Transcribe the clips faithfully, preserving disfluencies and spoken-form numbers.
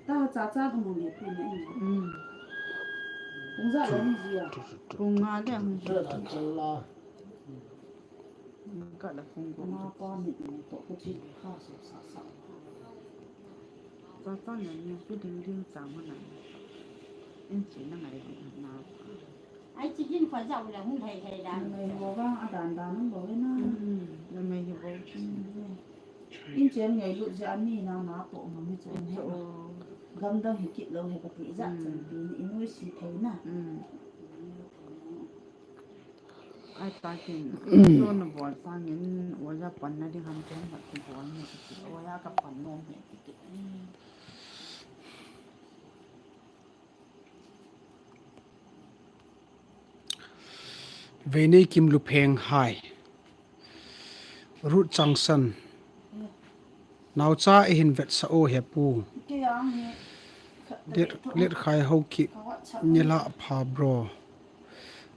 Ta cha cha ka mun le pi na in. Kung za lo ni ji a. Kung nga de. Ka la kung kung. Na pa ni ni to ka chi kha so sa sa. Cha cha na ni pi ding ding cha ma na. In chi na ngai ding na. Ai chi jin khoi ja u le hung thei thei dan. Ngai bo vang a dan dan nung bo ve na. Ngai hi bo. In chen ngai lut ja ani na na to ma mi chu ne. Gam dang hi kit lo he ka ti ja chan ti ni in ui si thei na. Ai ta kin. So na bol sa ngin o ja pan na ding ham chen ha ki bol ni ki. O ja ka pan nom he ki. Veinei Kim Lupheng hai. Ruth Changsan. Naocha i hin vetsah o he pu. Let, let khai ho ki. Nila pha bro.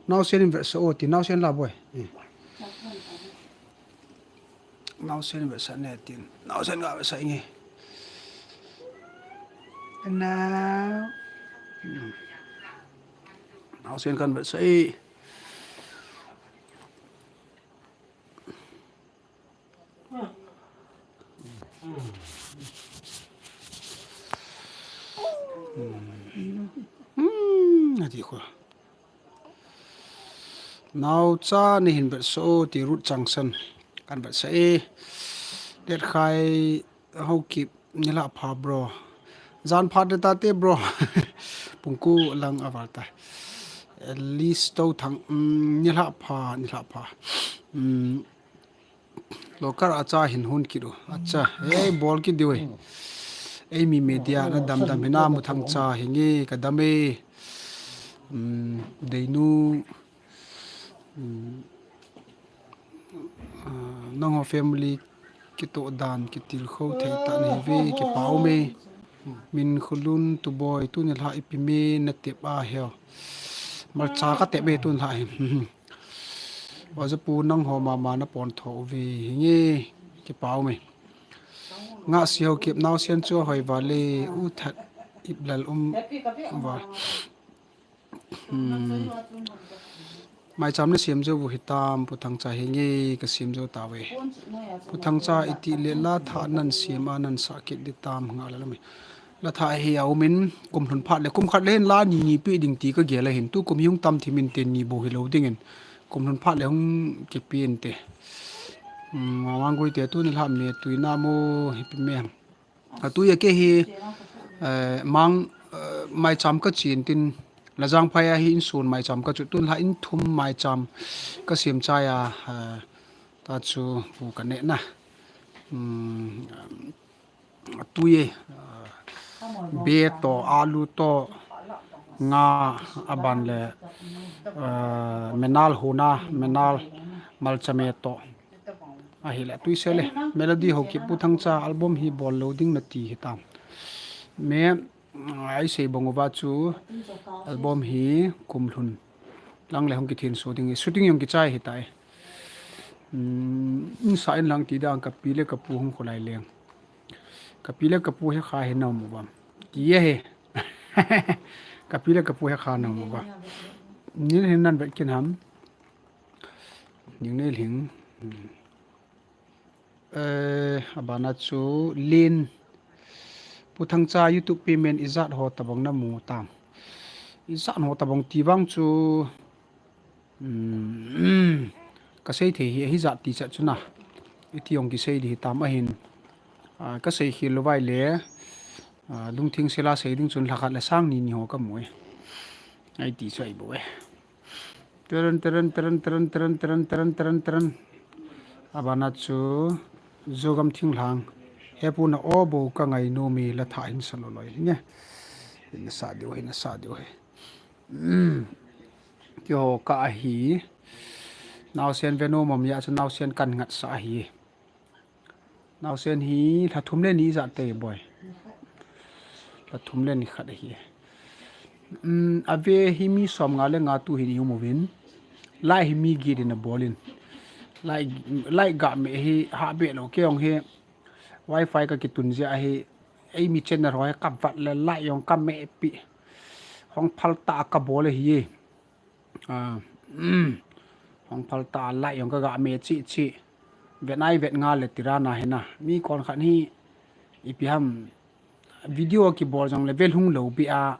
Naosen hin vetsah o ti naosen la boi. Eh. Naosen vetsah ne tin. Naosen ga vetsah inge. Na. Naosen kan vetsah i. Hmm, ati ko. Naocha ni hin vetsah o ti Ruth Changsan. Kan vetsah e. Let khai ho ki nila pha bro. Jan pha de ta te bro. Pungku lang aval ta. At least to thang, um, nila pha, nila pha. Um, Lokar acha hin hun kit u. Acha, ei bol kit diu e. Ei mi media na dam dam hina mu thang cha hingi ka dam e. Um, deinu. Um, ah, nangho family kitoh dan kitilkhou thei ta ni ve kipau me. Min khulun tu boi tu ni lha ipi me na tep a heo. Malcha ka tep e tu ni lha hi. Wajapu nangho mama na pon tho uve hinge kipau me. Nga si ho kip nau sian chu hoi vale u that ip lal um va. Hmm. Maicham na siam jo bu hitam pu thang cha hinge ka siam jo ta ve. Pu thang cha iti le la tha nan siam a nan sa kit di tam nga la me. La tha hi a umin kum lhun phat le kum khat le hin la ni ni pi ding ti ka gel a hin tu kum hi hung tam thimin te ni bo hi lo dingin kum lhun phat le hung kipi in te. Hmm, mang gui te tu ni lha me tui na mo hi pi me. A tui a ke hi, eh, mang, eh, maicham ka chin tin la jang phai a hi insun maicham ka chu tun lha in thum maicham ka siam chai a, eh, ta chu pu ka ne na. Hmm, Tui, ah, be to, alu to, nga aban le, ah, menal huna, menal malchame to. Ahile, tui sele, Melody Haokip Pu Thangcha album hi bol lo ding nati hitam. Me, ai sei bang uva chu album hi kum lhun lang le hung kithin so ding, shooting jong kichai hitai. Hmm, insa in lang ti dang ka pi le ka pu hung kholai leng. Ka pi le ka pu he kha he na mu bam. Ti ye he. Ka pi le ka pu he kha na mu bam. Ni hin nan vet kin ham. Ning nei lhing. Hmm. Eh, abana chu Lin. Pu Thangcha YouTube payment ijat ho tabang na mu tam. Ijat ho tabang ti bang chu. Hmm, ka sei thei hi, hi jat ti chat chu na. Iti jong kisei di hi tam ahin. Ah, ka sei khel lo vai le. Ah, lungthim sela sei ding chun lhakhat le sang ni ni ho ka mu e. Ai ti chu ai bo e. Teren, teren, teren. Abana chu Zogam Thinglhang. He pu na o bo ka ngai nu mi la tha hin sa lo loi nge. Hin sa diu, hin sa diu he. Hmm. Keiho ka ahi. Naosen ve nom am ya chu naosen kan ngat sa ahi. Naosen hi lha thum le ni ja te boi. Lha thum le ni khat ahi. Hmm, ave hi mi som nga le nga tu hi ni um uvin. Lai hi mi gi din a bolin. Light, light ga me hi ha be lo ke ong hi. Wi-Fi ka kitun jia hi. Ei mi channel ho hi ka vat le light ong ka me pi. Hong phal ta ka bol hi. Ah, mm. Hong phal ta light ong ka ga me chi chi. Vet nai vet nga le tirana hina. Mi kon khat hi ipi ham video kibol jong le ve lhung lo bi a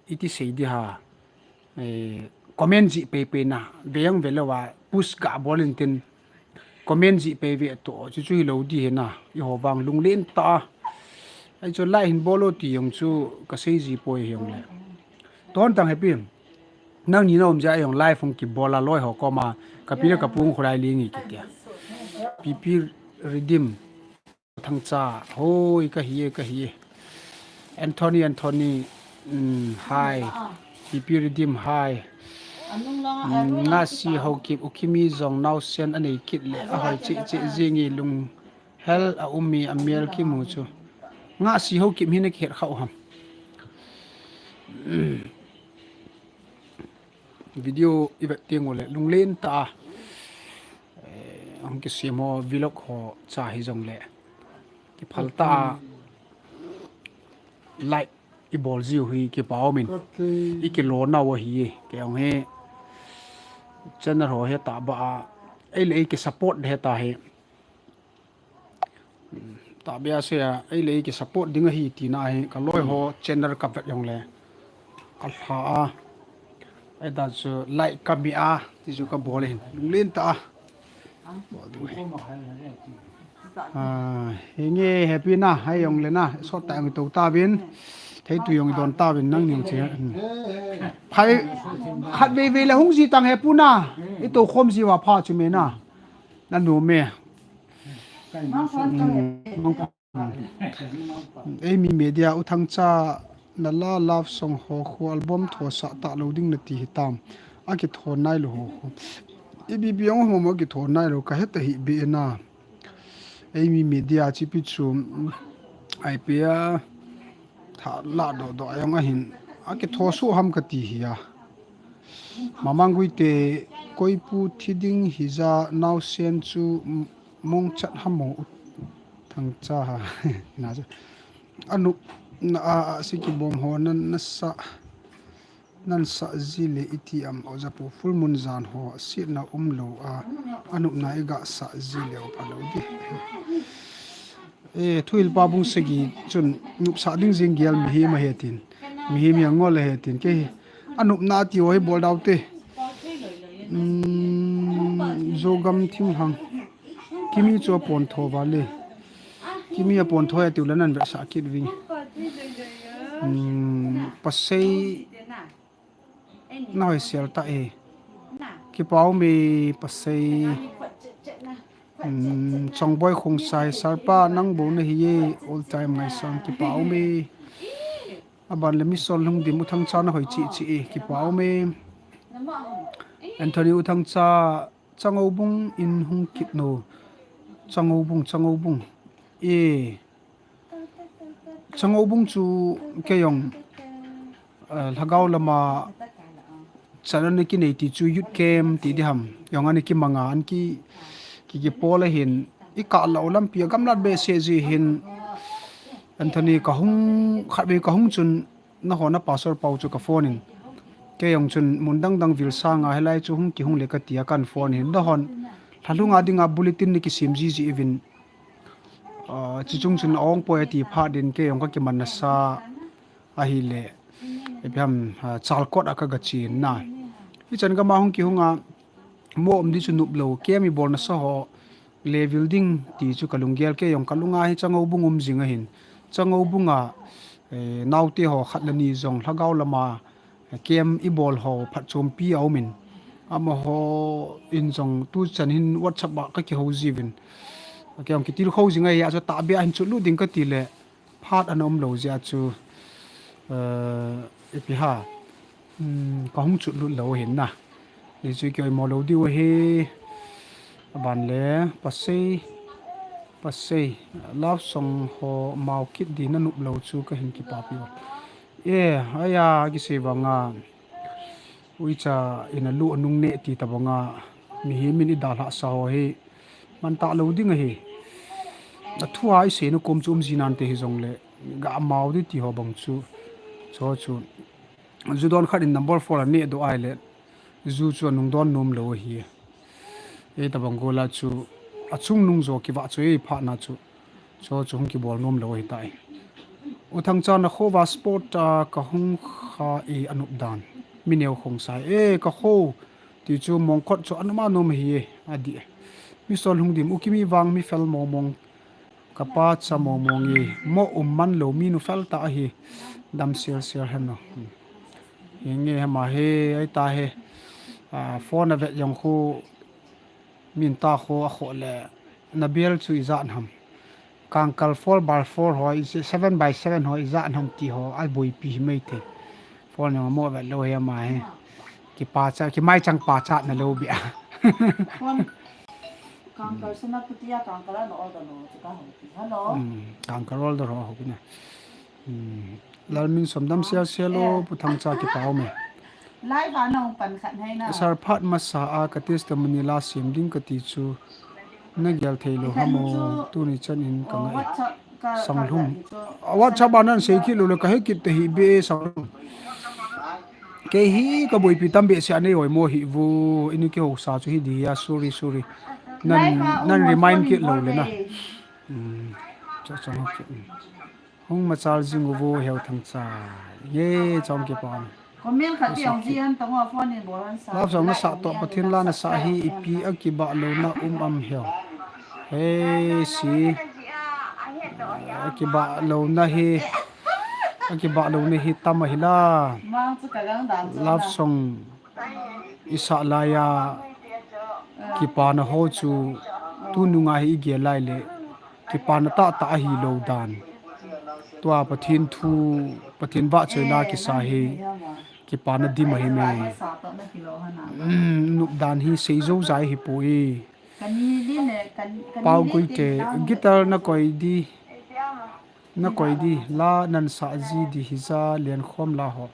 iti sei di ha. Eh, comment ji pe pe na. Ve ong ve lo wa push ga bol in tin. Comment ji pe ve to chu chu hi lo di hina. I ho vang lunglen ta. Ai chu light hin bol o ti ong chu ka sei ji poi hi ong le. Ton tang happy. Nang ni na um ja ong live hong kibol a loi ho koma ka pi le ka pung khulai li ngi kitia. Pipi Redeem Thangcha hoi ka hi e, ka hi e. Anthony, Anthony, mm, hi. Pipi Redeem hi. Mm, nga si ho kip u kimi jong nau sen anei kit le a hoi chi chi jingi lung hel a umi a mial kimu chu. Nga si ho kip hi na ki het khau ham. Video i vet teng u le lunglen ta a, eh, hong kisem ho vlog ho cha hi jong le kiphal ta a, like i bol jiu hi kipa um in. I kilo na u hi ke ong he channel ho he ta ba a ei le ei ki support de ta he. Ta bia se a, ei le ei ki support ding ahi tina hi, ka loi ho channel ka vet jong le. Ka lha a. Ei ta chu like ka mi a, ti chu ka bol hin. Lunglen ta a. Bol du he. Ah, hi nge happy na, hai jong le na, sot ta jong to ta vin. Thei tu jong don ta vin nang ning che. Phai khat ve ve le hung ji tang he pu na. I to khom ji wa pha chu me na. Na nu me. Ei mi media u Thangcha na la love song ho khu album tho sa ta lo ding na ti hi tam. A ki tho nai lo ho khu. I bi bi ong ho mo ki tho nai lo ka he ta hi bi na. Ei mi media chi pi chu ai pe a tha la do do ai ong a hin. A ki tho su ham ka ti hi a. Mamang gui te koi pu thi ding hi ja nau sen chu mong chat ha mo u Thangcha ha. Na chu. Anu na a, a si ki bom ho nan na sa. Nan sa ji le iti am o ja pu full moon jan ho si na um lo a. Anu na i ga sa ji le o pa lo di. Eh, Thuhilpa bung sagi chun nupsa ding jing gial mihem a hetin. Mihem hi a ngol a hetin. Kei hi a nupna ti o hi bol dau te. Mm, Zogam Thinglhang. Kimi chu a pon tho va le. Kimi a pon tho a tiu la nan ve sa kit ving. Mm, pasei na hoi sial ta e. Kipa um e pasei. Mm, Chongboi Khongsai, Sarpa, nang bou na hi e, all time ngaisang kipa um e. Aban le Misol Lungdim u Thangcha na hoi chi chi e, kipa um e. Anthony u Thangcha, Changou Bung in hung kit no. Changou Bung, Changou Bung. E. Changou Bung chu kei jong, eh, lhagao lama chan ana kinei ti chu youth camp ti di ham. Jong ana kimanga an ki, ki, ki pol a hin i ka lo lampi a gamlat be se ji hin Anthony ka hung khat ve ka hung chun na hon a pastor pau chu ka phone in. Kei jong chun mun dang dang vil sanga helai chu hung ki hung le ka ti a kan phone hin na hon. Lhalhunga dinga bulletin ni ki sim ji ji ivin. Ah, chi chung chun a ong poi a ti phat in kei jong ka kiman nasa a hi le. Ipi ham, ah, Chalkot a ka ga chin na. Hi chan ka ma hung ki hung a mo um di chu nup lo. Kei mi bol nasa ho le vil ding ti chu ka lunggel kei jong ka lunga hi Changou Bung um jing a hin. Changou Bung a, eh, naute ho khat le ni jong lhagao lama Kem i bol ho phatchompi a um in, amaho in jong tu chan hin WhatsApp a ka kiho jiuvin. Kei jong kitilkhou jing ahi a chu tahbeh a hin chutlut ding ka ti le phat ana um lou jeh a chu, eh, ipi ham, um, ka hung chutlut lou ahin na. Hichu kei oimo lou diu ahi. Aban le pasei, pasei, love song ho mau kit di na nup lou chu ka hin kipapi u. E, aya, kisei vanga, uicha in a lu anung ne ti ta vanga, Mihem in idalhah sa ho hi man talou ding ahi. Athua isei na kom chu umji nante hijongle, ga mau di ti ho bang chu. Chu chu. Ju don khat in number four aneh doh ahile, ju chu anung don nom lou ahi. Hitabang gola chu, achungnung jo kivah chu eiphat na chu. Chu chu hung kibol nom lou ahitai. U Thangcha, nakhova sport a kahung kha e, anop dan. Mineo Khongsai. E, kakho. Ti chu mongkot chu anop anom ahi e, adih e. Misol Lhungdim, U Kimi vang mi fel mong mong. Kapa cha mong mong e. Mo um man lou mi nu fel tah ahi. Dam sel sel hen o. Hinge hema he, ahi ta he. A, phone avet jong khu. Min ta kho a kho le, na bel chu ijat ham. Kangkal four by four ho, ijat seven by seven ho, ijat ham ti ho, aboipi hi mai te. Phone jong mo vet lou hi ama hi. Kipa cha, kimai chang pa cha na lou bia. Phone. Kangkal sana putia, kangkal ano order lo, chika ho. Hello. Hmm, kangkal order ho, ho na. Hmm. Lalmin Somdam sel sel o, Pu Thangcha kipa ume. Live a nong pan khat hai na. Sir phat masa a ka testimony la sem ding kati chu. Na gel thei lou ham o, tuni chan in ka ngai. Sanglhum. A WhatsApp a nan sei kit lou le ka he kit te hi be Sanglhum. Kei hi ka boipi tam be se anei oi mo hi vu, ini kihousa chu hi di ya, sorry, sorry. Nan, nan remind kit lou le na. Hmm. Cha chang ho kit. Hung machal jing uvo Heo Thangcha. Ye, chong kipa. Comment khat ti ang ji an tong a phone in bol an sa. Love song na sa to Pathen la na sa hi ipi a kibah louna um am Heo. He si. A kibah louna hi. A kibah louna hi tam ahi la. Mang chu ka gang dan chu. Love song. Isa laiya kipana ho chu tunung a hi igel lai le kipana tahtah ahi lou dan. Tua Pathen thu, Pathen vahchoina kisa hi kipana dim ahi me. Um, nop dan hi sei jou jai hi poi. Pau Guite, guitar na koi di. Na koi di, la nan sa ji di hi ja len khom la ho.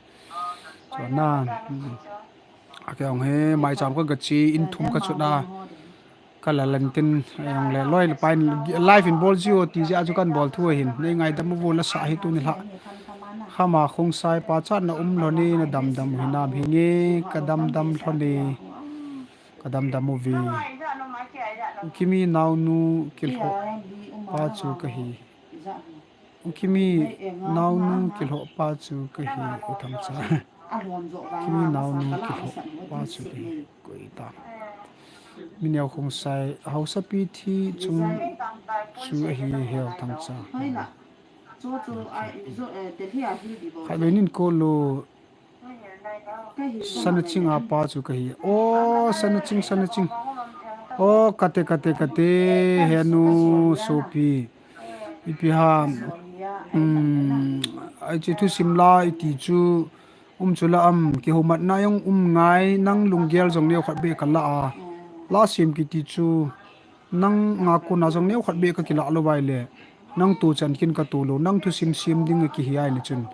Chuna, um, a kei ong he, maicham ka gachi, in thum ka chuna. Ka la lan tin, ong le, loi le pai, live in bol ji o, ti ji a chu kan bol thu ahin. Nei ngaidam uvo la sa hi tuni la. Khama Khongsai pa cha na um lhon e, na damdam u hinam hinge, ka damdam lhon e. Ka damdam uve. U Kimi naonu kilhoh pa chu ka hi. U Kimi naonu kilhoh pa chu ka hi, U Thangcha. U Kimi naonu kilhoh pa chu ka hi. Koi ta. Mineo Khongsai, Haosapi thi chung chu ahi Heo Thangcha. Khatvei nin ko lo. Sanaching a pa chu ka hi. O, Sanaching, Sanaching. O, kate, kate, kate, henu, sopi. Ipi ham. Um, ai chi thusim la, iti chu, um chu la am, kihoumatna jong um ngai, nang lunggel jong neo khat be ka la a. La sim kiti chu, nang a kona jong neo khat be ka kila lou vai le. Nang tu chan kin ka tu lou, nang thusim sim ding a kihi ai le chun.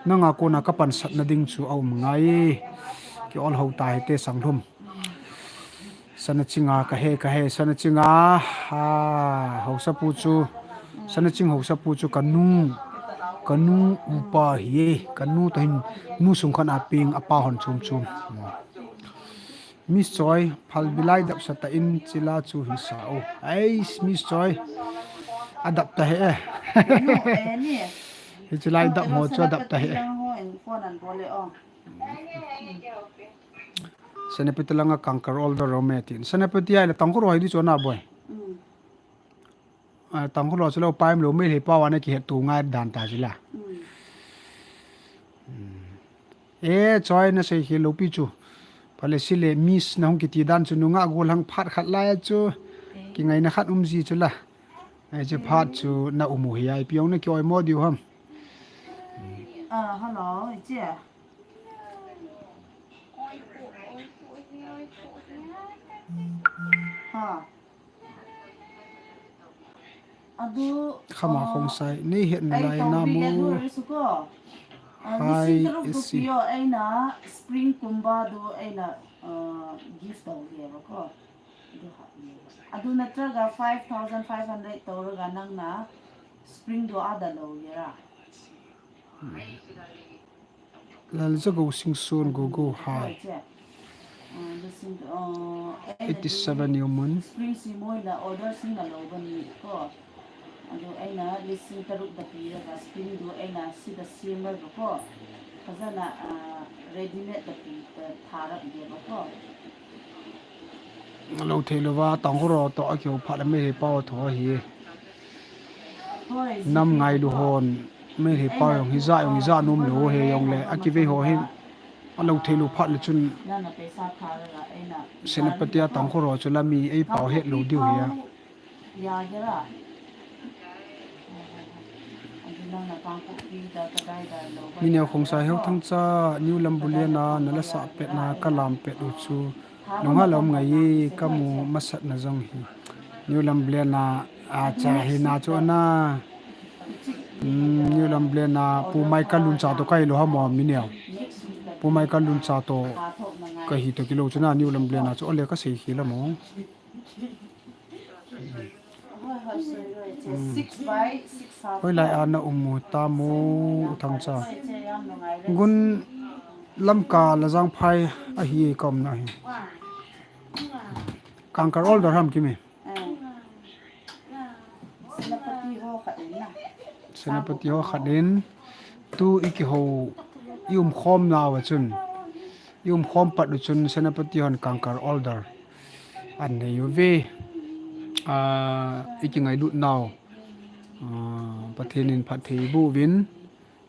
Nang a kona ka pansatna ding chu a um ngai. Ki ol ho ta hite Sanglhum. Sanaching a ka he, ka he, Sanaching a. Ha, Haosapu chu. Sanaching Haosapu chu ka nu. Ka nu upa hi e. Ka nu toh hin nu sung khat a peng a pa hon chom chom. Miss Choi, phalbi lai dap sa ta in chila chu hi sa o. Ais, Miss Choi. A dap ta he e. Hichi lai dap mo chu a dap ta he e. Senapati langa kangkal order ro me tin. Senapati ai la Tangkhul ho hi di chu na boi. A, Tangkhul ho chu lo paim lou, Meitei pao a na kihet tu ngai dan ta chu la. E, Choi na sei khel lou pi chu. Pale sile Miss na hung kiti dan chu nunga gollhang phat khat lai chu. Kingaina khat um ji chu la. Ai chu phat chu na um u hi ai pi ong na ki oi mo diu ham. A, hello, ichi. Ha. Adu, Khama Khongsai, nei hetna lai na mo. Hai, isi. Eina spring kumba du eina, uh, gift tau le ko. ꯑꯗꯨ ꯅꯠꯇ꯭ꯔꯒ five thousand five hundred ꯇꯧꯔꯒ ꯅꯪꯅ spring ꯗꯣ ꯑꯥꯗ ꯂꯧꯒꯦꯔꯥ? Laljago Singson Gogo hai. ꯍꯣꯏ, ꯏꯆꯦ꯫ ꯑ, ꯂꯤꯁꯤꯡ, ꯑ, ꯑꯩꯅꯗꯤ Eighty seven ꯌꯣꯃꯨꯟ꯫ Spring ꯁꯤ ꯃꯣꯏꯅ order ꯁꯤꯡꯅ ꯂꯧꯕꯅꯤꯀꯣ꯫ ꯑꯗꯨ ꯑꯩꯅ ꯂꯤꯁꯤꯡ ꯇꯔꯨꯛꯇ ꯄꯤꯔꯒ spring ꯗꯨ ꯑꯩꯅ ꯁꯤꯗ ꯁꯦꯝꯃꯒꯀꯣ꯫ ꯐꯖꯅ, ꯑ, ready made ꯇ ꯄꯤ-, ꯑ, ꯊꯥꯔꯛꯒꯦꯕꯀꯣ꯫ Lou thei louva, tangkhul ho toh akihou phat le Meitei pau tho hi. ꯍꯣꯏ, Nam ngailu hon, Meitei pau jong hija jong hija nom lou he jongle, akivei ho hin. Alou thei lou phat le chun, ꯅꯪꯅ ꯄꯩꯁꯥ ꯊꯥꯔꯒ ꯑꯩꯅ Senapati a tangkhul ho chu la mi eipao het lou diu hi a. ꯌꯥꯒꯦꯔꯥ? ꯑꯗꯨ ꯅꯪꯅ ꯀꯥꯡꯄꯣꯛꯄꯤꯗ ꯀꯗꯥꯏꯗ ꯂꯧꯕ Mineo ꯌꯥꯒꯦꯔꯥ Khongsai ꯀꯣ? Heuthangcha, New Lambulena, nala sah petna, ka lam pet u chu. Nungha lom ngai e, ka mu masatna jong hi. New Lambulena, a cha hina chu ana. Hmm, New Lambulena, Pu Michael Luncha toh ka hilou ham o Mineo. Pu Michael Luncha toh ka hi toh kilou chu na New Lambulena chu ole ka sei khel a mo. ꯍꯣꯏ, ꯍꯣꯏ, ꯁꯣꯏꯔꯣꯏ, ꯏꯆꯦ꯫ Six by six half. Hoilai a na um u tam o, U Thangcha. ꯍꯣꯏ, ꯏꯆꯦ, ꯌꯥꯝ ꯅꯨꯡꯉꯥꯏꯔꯦ꯫ Gun Lamka Lajangphai ahi e ka umna hi. Kangkal order ham Kimi? ꯑꯥ꯫ ꯁꯦꯅꯥꯄꯇꯤ ꯍꯣ ꯈꯛ ꯏꯟꯅ꯫ Senapati ho khat in, tu i kihou, i um khom nauva chun, i um khom pat u chun Senapati hon Kangkal order an nei uve. Ah, i kingailut nau, ah, Pathen in phatthei boh uvin,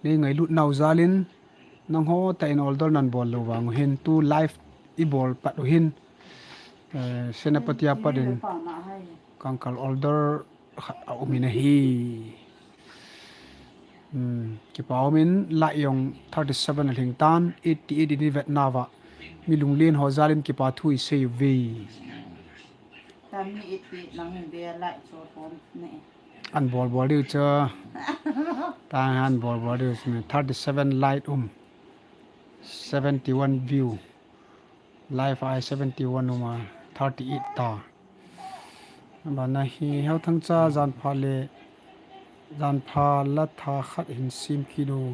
nei ngailut nau jal in, nangho tah in order nan bol lou vang u hin, tu live i bol pat u hin, eh, Senapati a pat in Kangkal order khat a um in ahi. Hmm, kipa um in, like jong thirty seven alhing tan, eighty eight in i vet nauva, mi lunglen ho jal in kipa thu i sei uve. Ta mi eighty eight lang hin be like cho khom ne. An bol bol diu chu. Ta an bol bol diu chu, thirty seven like um. Seventy one view. Live a seventy one um a, thirty eight ta. Abana hi Heuthangcha, jan pha le, jan pha la tha khat hin sem kit o.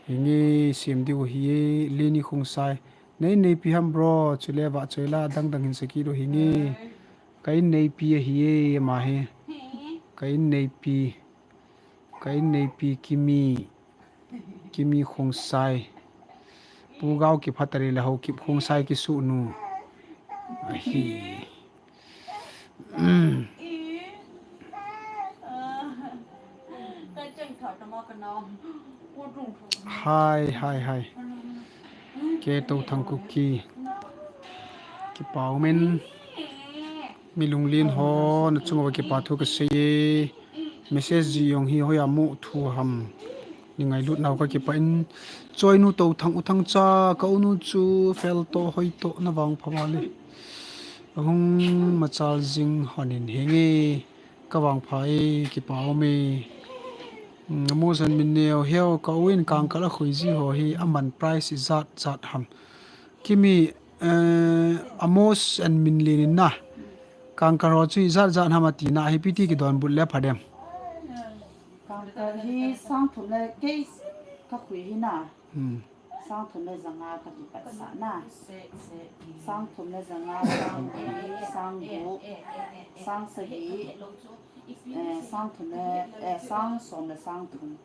Hinge, sem diu ahi e, Leni Khongsai. Nei neipi ham bro, chule vahchoi la dang dang hin sei kit o hinge. Ka in neipi ahi e, ama hi. Ka in neipi. Ka in neipi Kimi, Kimi Khongsai. Pu Gao kiphatah le Haokip Khongsai kisuh nu ahi. Hai, hai, hai. Keto Thang Kuki. Kipa um in. Mi lunglen ho, na chunga kipa thu ka sei e. Message ji jong hi hoiya mu thu ham. Nei ngailut nau ka kipah in. Choinu Touthang, U Thangcha, ka u nu chu fel toh, hoi toh, na vangpha vale. Ahung machal jing hon in hinge. Ka vangpha e, kipa um e. Hmm, Amos and Minneo, heo ka u in Kangkal a khoi ji ho hi, aman price ijat jat ham. Kimi, eh, Amos and Minlen in na. Kangkal ho chu ijat jat ham ati na, hi ipi ti kidonbut le pha dem. Kangkal hi sang thum le kei ka khoi hi na. Hmm. Sang thum le janga ka kipat sah na. Sang thum le janga, sang li, sang gup, sang sagi, eh, sang thum le, eh, sang som le sang thum.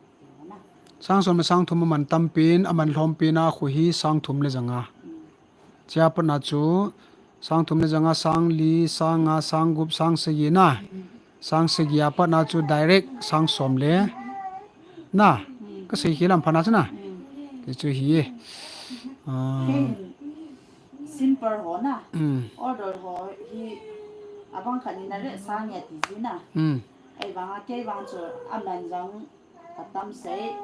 Na. Sang som le sang thum aman tampin, aman lhompin a khu hi sang thum le janga. Hmm. Chia pat na chu sang thum le janga, sang li, sang nga, sang gup, sang sagi na. Sang sagi a pat na chu direct sang som le. Na, ka sei khel a pha na chu na. Ti chu hi e. Ah. Simple ho na. Hmm. Order ho hi abang khat in na re sang ya ti ji na. Hmm. Ahivang a kei vang chu aman jong ka tam sei.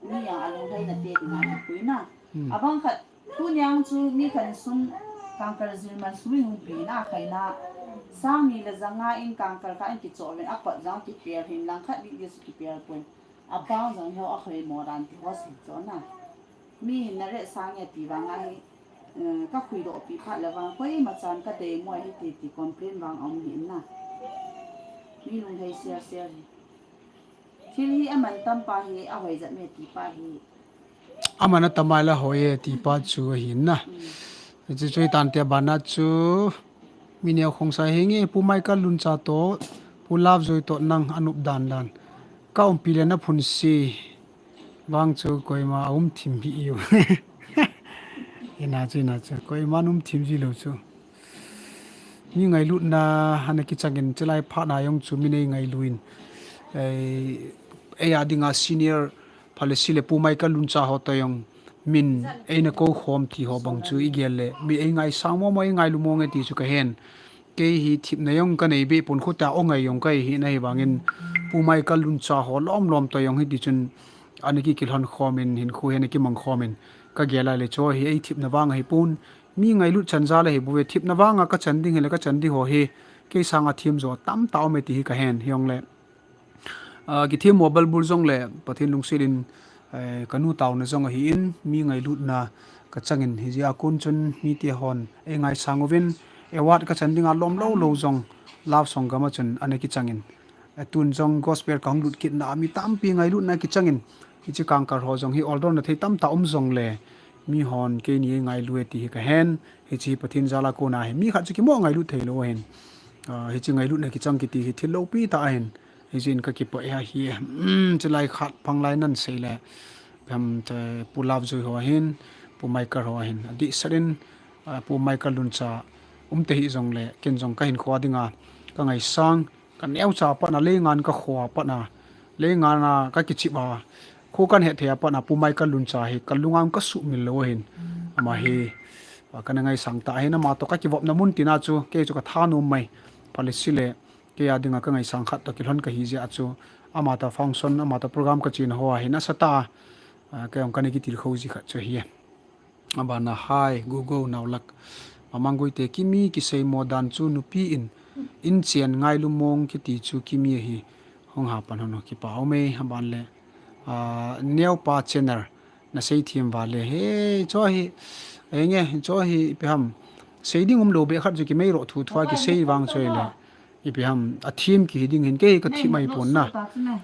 Mi jong alunglhaina te dinga ka pui na. Hmm. Abang khat Tuni a chu mi khat in sum Kangkal jil man sum in hung pe na, khaina. Sang ni le janga in Kangkal kha in kichoh uvin, apot jong kipel hin, langkhat dih dih chu kipel pon. Abang jong hi akhoi mo dan ti ho sei chu na. Mi hin na re sang e ti vang ahi. Eh, ka khuidoh pi phat le vang, koima chan ka dei mo hi ti, ti complain vang a um hi na. Mi lunghei sial sial hi. Thil hi aman tam pa hi, ahoi jat me ti pa hi. Aman atam a la hoi e ti pa chu ahi na. Mm. Chu chu tan te bana chu mi neo khong sa hi nge Pu Michael Luncha to, Pu Love Joy to nang anup dan dan. Ka umpi le na phun si. Vang chu koima a um thim hi u. Ina chu, ina chu. Koima um thim ji lo chu. Mi ngailutna ana kichangin chilai phat na jong chu mi nei ngailuin. Ei, ei a dinga senior phalesi le Pu Michael Luncha ho to jong min eina kou khom ti ho bang chu i gel le. Mi ei ngaisang mo mo ei ngailu mo nge ti chu ka hen. Kei hi thipna jong ka nei be pon khu ta o ngai jong ka hi na hi vangin Pu Michael Luncha ho lom lom to jong hi ti chun ana ki kilhon khomin hin khu hi ana kimang khomin ka gel a le chu hi ei thipna vang hi pon mi ngailut chan ja le hi bu ve thipna vang a ka chan ding hi le ka chan ding ho hi kei sanga thim jo tam ta um e ti hi ka hen hi jong le. Ah, kithiam mo balbul jong le, Pathen lungset in, eh, ka nu tauna jong ahi in, mi ngailutna ka changin, hi jeh a kon chun mi te hon, ei ngaisang uvin, award ka chan dinga lom lo lo jong, love song gam a chun, ana kichangin. Eh, tun jong gospel ka hung lut kit na, mi tampi ngailutna kichangin, hiche kangkal ho jong hi order na thei tam ta um jong le, mi hon keini ei ngailu e ti hi ka hen, hiche Pathen jal a kon a hi, mi khat chu kimo ngailut thei lo ahin. Ah, hiche ngailutna kichang kiti hi thil lopi ta ahin. Hijeh in ka kipah e ahi. Hmm, chilai khat phanglai nan sei le. Phem te Pu Love Joy ho ahin, Pu Michael ho ahin. Adih sat in, ah, Pu Michael Luncha um te hi jong le, ken jong ka hinkho a dinga, ka ngaisang, ka neocha a pat na, leingan ka kho a pat na, leingan a ka kichip a, kho kan het thei a pat na, Pu Michael Luncha hi, ka lunga um ka sumil lo ahin. Ama hi, ah, ka na ngaisang ta ahin, ama to ka kivopna mun tina chu, kei chu ka thanom mai, phalesi le, Kei a dinga ka ngaisang khat to kilhon ka hi jeh a chu, ama ta function, ama ta program ka chen ho a hin asa ta, ah, kei jong ka na kitilkhou ji khat chu ahi. Abana hi, Gogo Naulak. Mamang Guite kimi kisei mo dan chu nupi in, in chen ngailu mong kiti chu kimi ahi. Hung ha pan hon kipa um e, aban le, ah, Neopa Channel. Na sei thiam val le, he, chu hi, he nge, chu hi, ipi ham. Sei ding um lo be khat chu kimei ro thu thua kisei vang chu le. Ipi ham, a thiam kihi ding hin kei ka thim ahi pon na.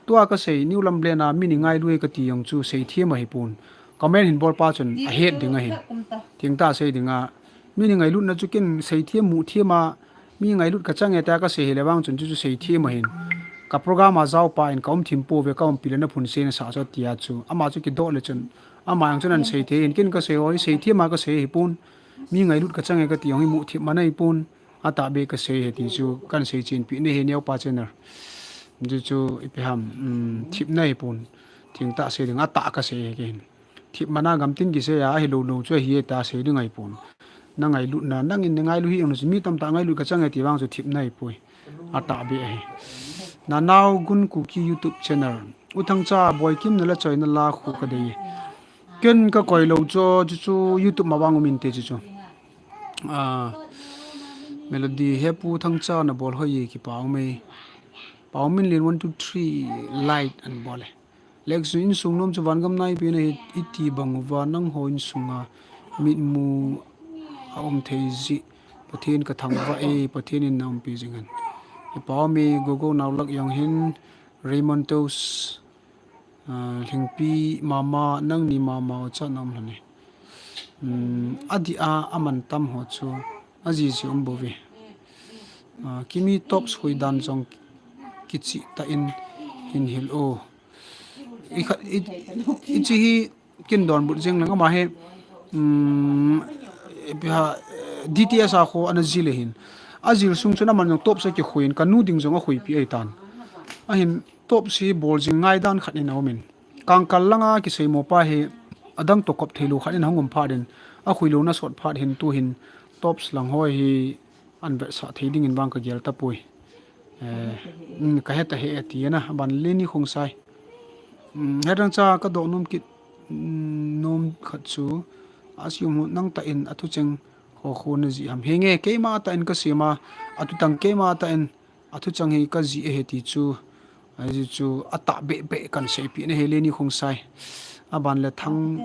Tua ka sei, New Lamlen a, mi ni ngailu e ka ti jong chu sei thiam ahi pon. Comment hin bol pa chun, a het ding ahi. Thing ta sei ding a, mi ni ngailutna chu ken sei thiam mu thiam a, Mi ngailut ka chang e tia ka sei hile vang chun chu chu sei thiam ahin. Ka program a jao pa in ka um thim pouve ka umpi le na phun sei na sa chu tia chu. Ama chu kidoh le chun. Ama jong chun an sei thei in ken ka sei ho hi sei thiam a ka sei hi pon. Mi ngailut ka chang e ka ti jong hi mu thim man ahi pon. Atah be ka sei hi ti chu kan sei chen pi ne hi Neopa Channel. Chu chu ipi ham, um, thim na hi pon. Thing ta sei ding atah ka sei hi ken. Thip mana gam tin kisei a, ahi lo lo chu ahi e ta sei ding ahi pon. Na ngailutna, nangin na ngailu hi ang chu mi tamtah ngailut ka chang e ti vang chu thip na ahi poi. Atah be ahi. Nanao Gun Kuki YouTube channel. U Thangcha boi kim na la choi na la khu ka dei. Ken ka koi lo chu, chu, chu YouTube ma vang um inte chu chu. Ah, Melody he Pu Thangcha na bol hoi e kipa um e. Pa um in lin one two three light an bol e. Lek chu insung nom chu van gam nai pen ahi iti bang uva nangho insunga mitmu a um thei jeh Pathen ka thangvah e, Pathen in na umpi jing hen. Ipa mi Gogo Naulak jong hin Raymond Toast, ah, Lhingpi mama nangni mama u cha na um lhon e. Um, adih a aman tam ho chu ajiji um bouve. Ah, kimi top sui dan jong kichi ta in hin hil o. I kha, i, i chi hi kin don but jeng lang ama he, um, ipi ha, D T S a kho ana jil e hin. Ajil sung chun aman jong top sa kikhui in ka nu ding jong akhui pi ahi tan. Ahin top si bol jing ngai dan khat in a um in. Kangkal langa kisei mo pa hi adang to kop thei lo khat in hung um phat in. Akhui lo na sot phat hin tu hin top lang hoi hi an vetsah thei dingin vang ka gel tapoi. Eh, mm, ka heta he ati na, ban Leni Khongsai. Mm, hetang cha ka doh nom kit, mm, nom khat chu, a sium hu nang ta in a thucheng ho khu na ji ham. Henge, keima ta in ka sima, a thutang keima ta in, a thucheng hi ka ji e he ti chu, a ji chu, a ta be be kan sei pi na he Leni Khongsai. Aban le Thang,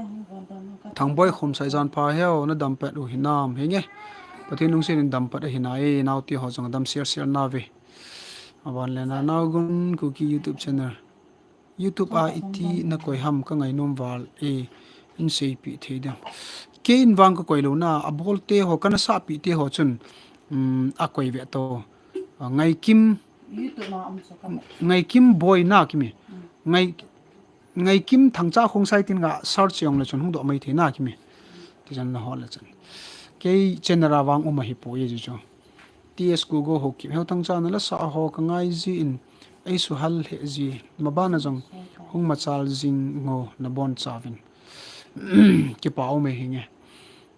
Thangboi Khumsai, jan pha heo, na dam pet u hinam, henge. Pathen lungset in dam pet ahi nai, naote ho jong dam sel sel nauve. Aban le Nanaogun Kuki YouTube channel. YouTube a iti na koi ham ka ngainom val e, in seipeh thei dem. Kei in vang ka koi lou na, abol te ho, kana sapeh te ho chun, um, akoi ve to. Ah, Ngaikim, YouTube ma um so ka. Ngaikim Boi na kimi. Mm. Ngai, Ngaikim Thangcha Khongsai tin ga search jong le chun hung doh mai thei na kimi. Ti jan na hol le chun. Kei channel a vang um ahi poi e chu. T S Kugo Haokip, Heo Thangcha na la sa ho ka ngai jin, ei suhal he ji, ma bana jong hung machal jing ngo na bonchauvin. Kipa ume hinge.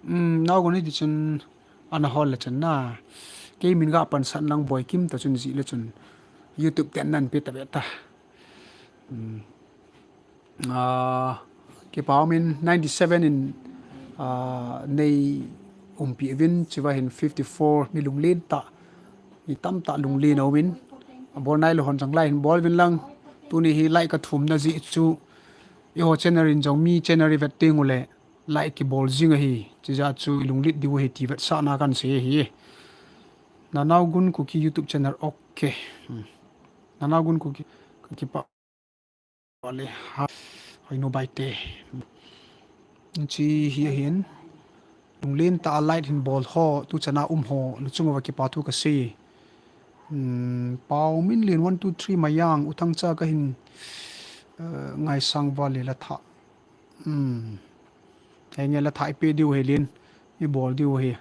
Um, Naogun hiti chun ana hol le chun na. Kei min ga pansat nang Boikim ta chun ji le chun YouTube ten nan pe ta ve ta. Um, Ah, kipa umin ninety seven in, ah, nei umpi uvin, chiva hin fifty four mi lunglen ta, mi tamta lunglen a umin, abol nai lou hon jong like hin bol uvin lang, tuni hi like ka thumna ji chu, eiho channel in jong mi channel i vet teng ule, like kibol jing ahi, chija chu i lunglet diu ahi ti vetsahna kan sei ahi. Nanaogun Kuki YouTube channel, okay. Hmm. Nanaogun Kuki, ka kipa. Vale, ha, hoinu baite. Chi hi ahin. Lunglen ta a like hin bol ho, tu chana um ho, na chunga va kipa thu ka sei. Hmm, Pau Min Lin one two three Mayang, U Thangcha ka hin, eh, ngaisang vale la tha. Hmm. Henge la tha i pe diu ahi len. I bol diu ahi.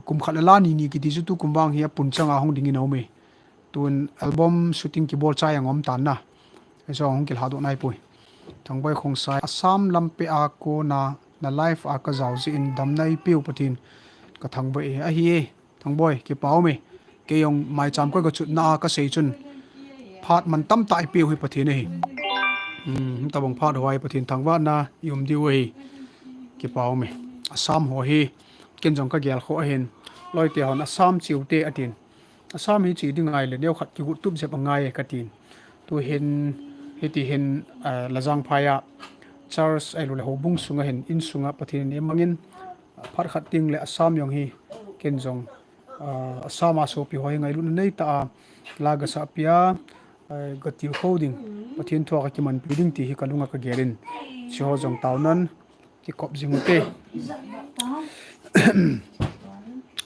Kum khat le la ni ni kiti chu tu kum vang hi a pun changa hung ding in a um e. Tun album shooting kibol chai ang um tan na. Ei jong hung kilha doh nai poi. Thangboi Khongsai, Assam lampi a kona na live a ka jao jeh in damna ei peh u Pathen ka thangvah e. Ahi e. Thangboi, kipa ume. Kei jong maicham koi ka chutna a ka sei chun. Phat man tamtah i peh u hi Pathen ahi. Hmm, tabang phat ho a hi Pathen thangvahna i um diu ahi. Kipa ume. Assam ho hi. Ken jong ka gel kho ahin. Loite hon Assam che u te atin. Assam hi che ding ngai le neo khat kigot tup jep angai e ka tin. Tu hin, hiti hin, ah, Lajang phai a church ahilou le houbung sunga hin, in sunga Pathen in ei mangin, phat khat teng le Assam jong hi ken jong, ah, Assam a sopi ho hi ngailutna nei ta a, la ga sah pia, ah, ga tilkhou ding, Pathen thu a ka kimanpi ding ti hi ka lunga ka gel in, hiche ho jong taonan, kikop jing u te.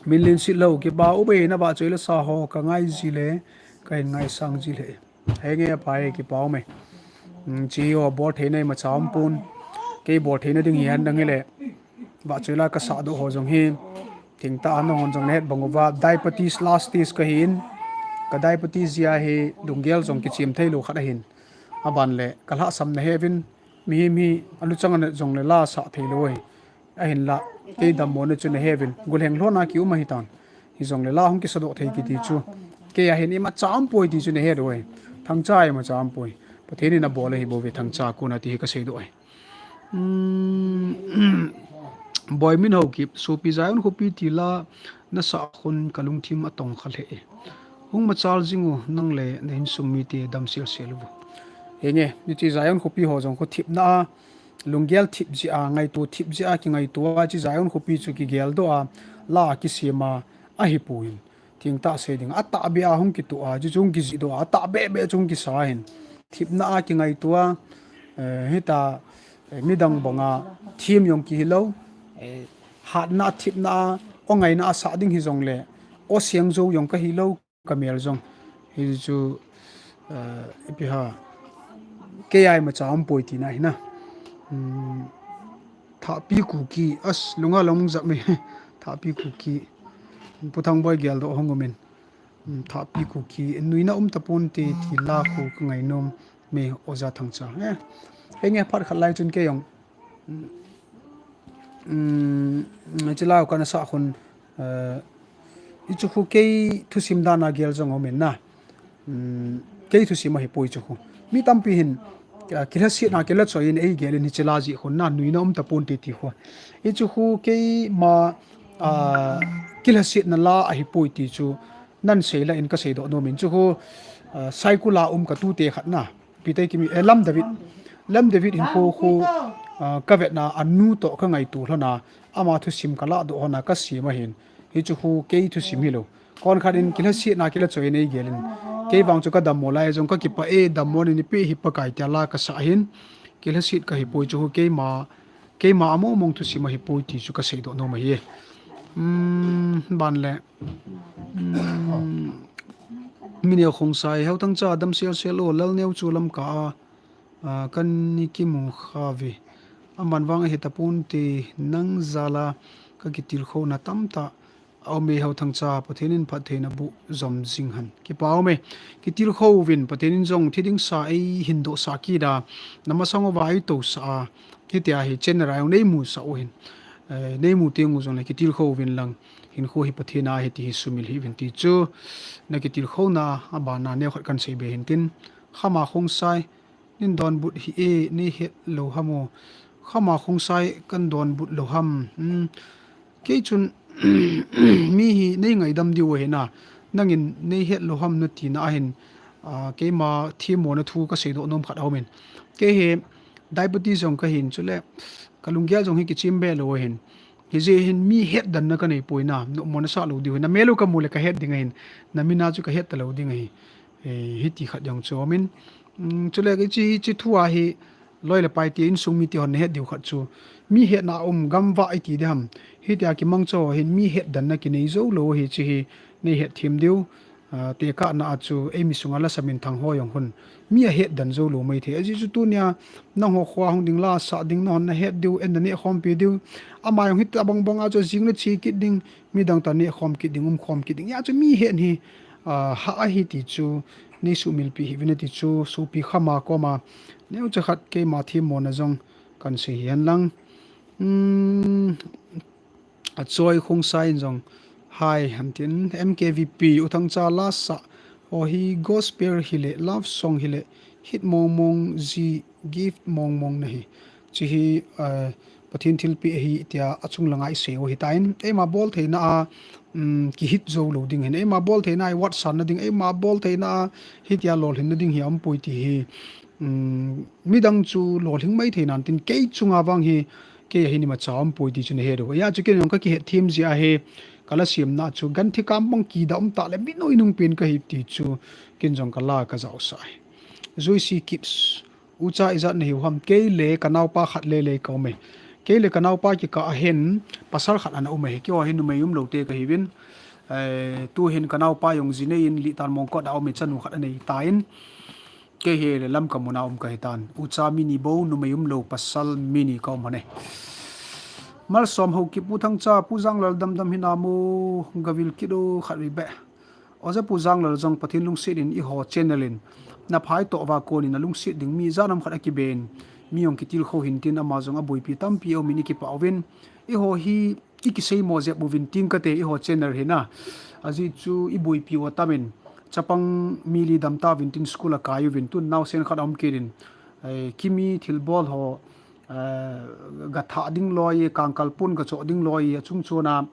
Min Lin Sitlhou, kipa ume, na vahchoi la sa ho ka ngai ji le, ka hin ngaisang ji le. Henge, aphai, kipa ume. Hmm, hiche ho bol theina imacha um pon. Kei bol theina ding hi han dang hile. Vahchoi la ka sah doh ho jong hi. Thengtah a nahon jong na het bang uva. Diabetes last stage ka hin. Ka diabetes jeh a hi lunggel jong kichem thei lou khat ahin. Aban le, ka lhahsam na he uvin. Mihem hi, aluchang a na jong le la sah thei lou ahi. Ahinla, kei dammo na chu na he uvin. Golheng lhona ki um ahi tan. Hijong le la hung kisa doh thei kiti chu. Kei a hin imacha um poi ti chu na he doh ahi. Thangcha imacha um poi. Pathen in abol ahi bou ve Thangcha kona ti hi ka sei doh ahi. Hmm, Boimin Haokip, sopi Zion khopi ti la na sah khun ka lungthim a tong kha lheh e. Hung machal jing u nang le na insung mite dam sel sel uvo. Henge, hiche Zion khopi ho jong khu thipna a, lunggel thip jeh a, ngaito thip jeh a, kingaito a, hiche Zion khopi chu kigel doh a, la kisem a, ahi pon. Thengtah sei ding, atahbeh a hung kitoh a, chu chu hung kijih doh a, atahbeh beh chu hung kisa hin. Thipna a kingaito a, eh, hita, eh, midang banga them jong kihi lou, eh, hatna thipna a, o ngaina a sah ding hijong le, o seng jou jong ka hi lou, ka mel jong. Hichu, eh, ipi ham, kei a imacha um poi tina hi na. Hmm, Thahpi Kuki, as, lunga long jap me. Thahpi Kuki. Pu Thangboi gel doh hung umin. Hmm, Thahpi Kuki, nuina um tapon te ti la khu ka ngainom me Oja Thangcha. Eh, henge phat khat lai chun kei jong. Um, hiche la kana sah khun, eh, hichu khu kei thusim dan a gel jong um in na. Um, kei thusim ahi poi chu khu. Mi tampi hin, ah, kilhasetna, kilhachoi in ei gel in hiche la jeh khun na, nuina um tapon te ti khu. Hichu khu keima, ah, kilhasetna la ahi poi ti chu, nan sei la in ka sei doh nom in chu khu, ah, Saikul a um ka tute khat na. Pi te kimi, eh, Lam David. Lam David hinkho khu, ah, ka vetna a nu toh ka ngaito lhon a, ama thusim ka lahdoh lhon a ka sim ahin. Hichu khu kei thusim hilou. Konkhat in kilhasetna kilhachoina nei gel in. Kei vang chu ka dammo lai jong ka kipah e, dammo nei peh hi Pakai tia la ka sah ahin. Kilhaset ka hipoi chu khu keima, keima a mong mong thusim ahipoi ti chu ka seidoh nom ahi. Hmm, ban le. Hmm, Mineo Khongsai, Heuthangcha, dam sel sel o, Lalneo chu Lamka a, ah, kan ni kimu kha ve. Aman vang ahi tapon te nang jal a ka kitilkhouna tamtah a um e Heuthangcha, Pathen in phattheina boh jom jing hen. Kipa um e, kitilkhou vin Pathen in jong thi ding sa eihin dohsah kit a, na masang uva eitousah a, hitia hi channel a jong nei musah u hin. Eh, nei mu teng u jong le kitilkhou vin lang. Hinkho hi Pathen a ahi ti hi sumil hih uvin ti chu, na kitilkhouna a bana neokhat kan seibe hin tin, Khama Khongsai, nin donbut hih e, nei het lou ham o. Khama Khongsai kan donbut lou ham. Hmm. Kei chun, mi hi nei ngaidam diu ahi na, nangin nei het lou ham na tina ahin, ah, keima themmona thu ka seidoh nom khat aum in. Kei hi diabetes jong ka hin chule, ka lunggel jong hi kichim be lou ahin. Hijeh hin mi het dan na ka nei poi na, nopmo na sah lou diu ahi. Na mel u ka mu le ka het ding ahin, na min a chu ka het ta lou ding ahi. Eh, hiti khat jong chu aum in. Mm, chule hiche, hiche thu a hi, loi le pai te insung mi te hon na het diu khat chu. Mi hetna um gam vah iti ding ham. Hitia kimang cho hin mi het dan na kinei jou lou hiche hi nei het them diu. Ah, tekahna a chu eimi sunga lasa minthang ho jong hun. Mi ahet dan jou lou maithei. Ajeh chu tunia nangho kho a hung ding la sah ding na hon na het diu, en na neh khompi diu. Ama jong hitabang bang a chu jing le che kit ding, midang toh neh khom kit ding, um khom kit ding. Hijeh chun mi het hi, ah, hah ahi ti chu, nei sumil peh hih uvin ti chu, sopi Khama koma. Neocha khat keima themmona jong kan sei hi hen lang. Hmm, Achoi Khongsai in jong, hai, ham tin, M K V P, U Thangcha lasa, o hi gospel hile, love song hile, hit mong mong ji, gift mong mong na hi. Hiche hi, eh, Pathen thilpeh ahi tia achung langa i sei u ahitan. Eima bol theina a, um, kihit jou lou ding ahin. Eima bol theina a i vatsan na ding, eima bol theina a hitia lolhin na ding hi aumpoi ti hi. Um, midang chu lolhing mai thei nan tin kei chunga vang hi, kei a hin imacha aumpoi ti chu na het u. Hijeh chun kei jong ka kihet them jeh a hi, ka la siamna chu ganthi kam bang kida um tah le mi noi nung pen ka hi ti chu kei jong ka la ka jaosah ahi. Juicy Kids. Ucha ijat na hiu ham, kei le ka naopa khat le le ka um e. Kei le ka naopa kikah a hin pasal khat ana um e. Keiho hin numei um lou te ka hiuvin. Eh, tu hin ka naopa jong ji nei in Litan Mongkot a um e, chanu khat anei tan. Kei hi le Lamka mun a um ka hitan. Ucha mi ni bou, numei um lou, pasal mi ni ka um hon e. Malsom Haokip, Pu Thangcha, Pu Janglal damdam hinam o, gavil kit o khat vei beh. Oja Pu Janglal jong Pathen lungset in eiho channel in na phat toh va kon in na lungset ding mi ijat ham khat akibe in, mi jong kitilkhou hin tin ama jong aboipi tampi aum in i kipah uvin, eiho hi i kiseimo jep uvin tin kate eiho channel hi na. Ajeh chu i boipi u atam in, chapang mi li dam tauvin tin school a kai uvin tun naosen khat aum kit in, eh, kimi thilbol ho, eh, ga thah ding loi, kangkal pun ga choh ding loi, achung chun a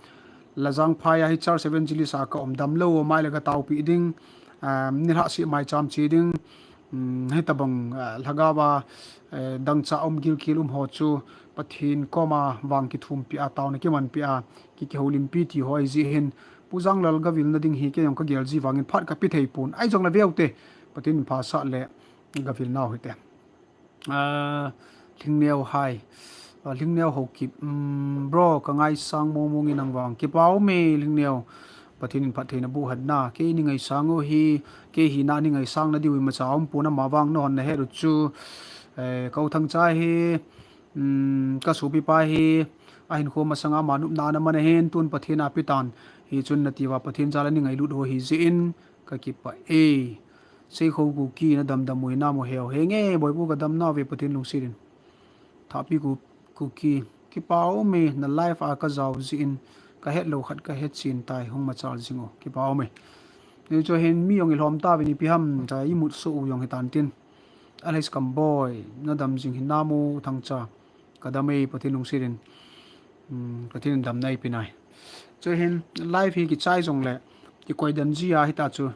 Lajang phai a hi church evangelist a ka um dam lou, mai le ga taopi ding, um, nilhah seh maicham che ding, um, hitabang, uh, lhagao a, uh, dangchah um gilkel um ho chu Pathen koma vang kithumpi a, taona kimanpi a, ki, kihoulimpi ti ho ahi jeh hin, Pu Janglal gavil na ding hi kei jong ka gel ji vangin phat ka pe thei pon, ahi jong le veu te, Pathen in phasah le gavil nau hite. Ah, Lhingneo, hai. Ah, Lhingneo Haokip. Um, bro, ka ngaisang mong mong in nang vang. Kipa um e, Lhingneo. Pathen in phattheina boh hen na. Kei nei ngaisang u hi, kei hina nei ngaisang na diu imacha aumpon, ama vang na hon na het u chu. Eh, ka u Thangcha hi, um, ka sopipa hi, ahinkho masanga ama nopna ana man ahin, tun Pathen a pe tan. Hichun na ti uva Pathen jal a nei ngailut u ahi jeh in, ka kipah e. Seikhou Kuki, na damdam u hinam o, heo. Henge, boipu ka damna uve, Pathen lungset in. Thahpi Ku, Kuki, kipa um e, na live a ka jao jeh in, ka het lou khat ka het chen tai, hung machal jing o, kipa um e. Hichu hin mi jong i lhom tauvin ipi ham, ta i mut soh u jong hitan tin. Alex Kamboi, na dam jing hinam o, Thangcha. Ka dam e, Pathen lungset in. Um, Pathen in damna eipe nai. Chu hin live hi kichai jong le, kikoi den ji a hita chu.